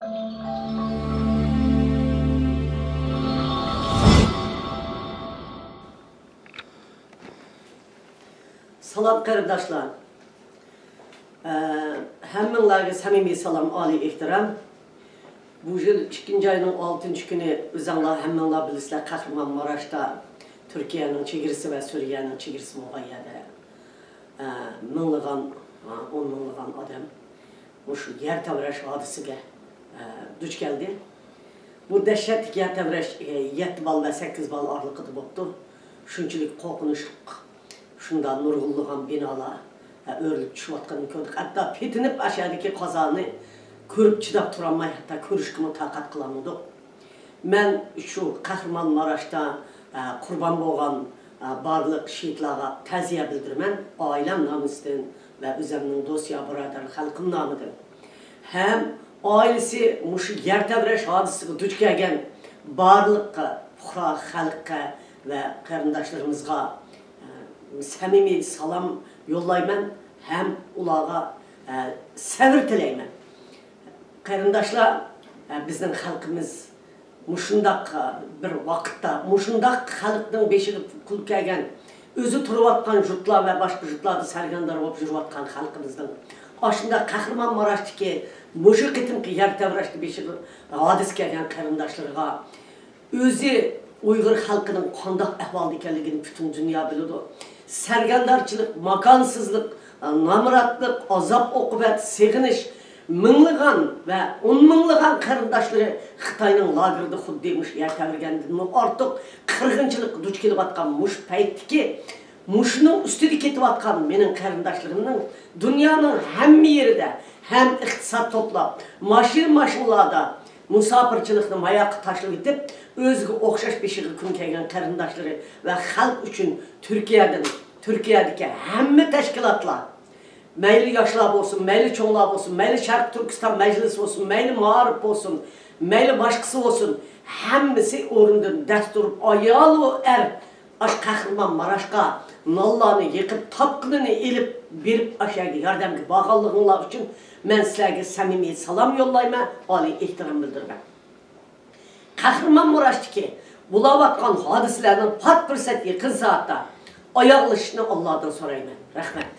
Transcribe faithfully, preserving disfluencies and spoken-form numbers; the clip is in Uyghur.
سالام قېرىنداشلار. ئە، ھەممىڭلارغا سەمىمىي سالام، ئالىي ئېھتىرام. بۇ يىل ئىككىنچى ئاينىڭ ئالتىنچى كۈنى، ئۆزەڭلار ھەممىڭلار بىلىسىلەر، قەھرىمانماراشتا تۈركىيەنىڭ چېگرىسى ۋە سۈرىيەنىڭ چېگرىسى بولغان يەردە، ئە، مىڭلىغان، ئە، ئون مىڭلىغان ئادەم مۇشۇ يەر تەۋرەش ھادىسىگە، ئە، دۇچ كەلدى. بۇ دەھشەتلىك يەر تەۋرەش، ئە، يەتتە بال ۋە سەككىز بال ئارىلىقىدا بوپتۇ. شۇنچىلىك قورقۇنچلۇق، شۇنداق نۇرغۇنلىغان بىنالار، ئە، ئۆرۈلۈپ چۈشۈۋاتقىنىنى كۆردۇق. ھەتتا پېتىنىپ ئاشۇ يەردىكى قازانى كۆرۈپ چىداپ تۇرالماي، ھەتتا كۆرۈشكىمۇ تاقەت قىلالمىدۇق. مەن شۇ قەھرىمانماراشتا، ئە، قۇربان بولغان، ئە، بارلىق شېھىتلارغا تەزىيە بىلدۈرىمەن، ئائىلەم نامىسىدىن ۋە ئۆزەمنىڭ دوست-يار، بۇرادەر خەلقىم نامىدىن. ھەم ئائىلىسى مۇشۇ يەر تەۋرەش ھادىسىسىگە دۇچ كەلگەن بارلىق پۇقرا خەلققە ۋە قېرىنداشلىرىمىزغا، ئە، سەمىمىي سالام يوللايمەن ھەم ئۇلارغا، ئە، سەۋر تىلەيمەن. قېرىنداشلار، ئە، بىزنىڭ خەلقىمىز مۇشۇنداق، ئە، بىر ۋاقىتتا، مۇشۇنداق خەلقنىڭ بېشىغا كۈن كەلگەن، ئۆزى تۇرۇۋاتقان يۇرتلار ۋە باشقا يۇرتلاردا سەرگەردان بولۇپ يۈرۈۋاتقان خەلقىمىزنىڭ ئاشۇنداق قەھرىمانماراشتىكى مۇشۇ قېتىمقى يەر تەۋرەشتە بېشىغا ھادىسە كەلگەن قېرىنداشلىرىغا، ئۆزى ئۇيغۇر خەلقىنىڭ قانداق ئەھۋالدا ئىكەنلىكىنى پۈتۈن دۇنيا بىلىدۇ. سەرگەردانچىلىق، ماكانسىزلىق، نامراتلىق، ئازاب-ئوقۇبەت، سېغىنىش، مىڭلىغان ۋە ئون مىڭلىغان قېرىنداشلىرى خىتاينىڭ لاگېرىدا خۇددى مۇشۇ يەر تەۋرىگەندىنمۇ ئارتۇق قىرغىنچىلىققا دۇچ كېلىۋاتقان مۇشۇ پەيتتىكى، مۇشۇنىڭ ئۈستىدە كېتىۋاتقان مېنىڭ قېرىنداشلىرىمنىڭ دۇنيانىڭ ھەممە يېرىدە ھەم ئىقتىساد توپلاپ، ماشىنا-ماشىنىلاردا مۇساپىرچىلىقنى ماياققا تاشلىۋېتىپ، ئۆزىگە ئوخشاش بېشىغا كۈن كەلگەن قېرىنداشلىرى ۋە خەلق ئۈچۈن تۈركىيەدىن، تۈركىيەدىكى ھەممە تەشكىلاتلار، مەيلى ياشلار بولسۇن، مەيلى چوڭلار بولسۇن، مەيلى شەرقىي تۈركىستان مەجلىسى بولسۇن، مەيلى مائارىپ بولسۇن، مەيلى باشقىسى بولسۇن، ھەممىسى ئورنىدىن دەس تۇرۇپ، ئايالۇ ئەر ئاشۇ قەھرىمانماراشقا نانلارنى يېقىپ، تاپقىنىنى ئېلىپ بېرىپ، ئاشۇ يەرگە ياردەمگە بارغانلىقىڭلار ئۈچۈن مەن سىلەرگە سەمىمىي سالام يوللايمەن، ئالىي ئېھتىرام بىلدۈرىمەن. قەھرىمانماراشتىكى بولاۋاتقان ھادىسىلەرنىڭ پات پۇرسەت يېقىن سائەتتە ئاياغلىشىشىنى ئاللادىن سورايمەن. رەھمەت.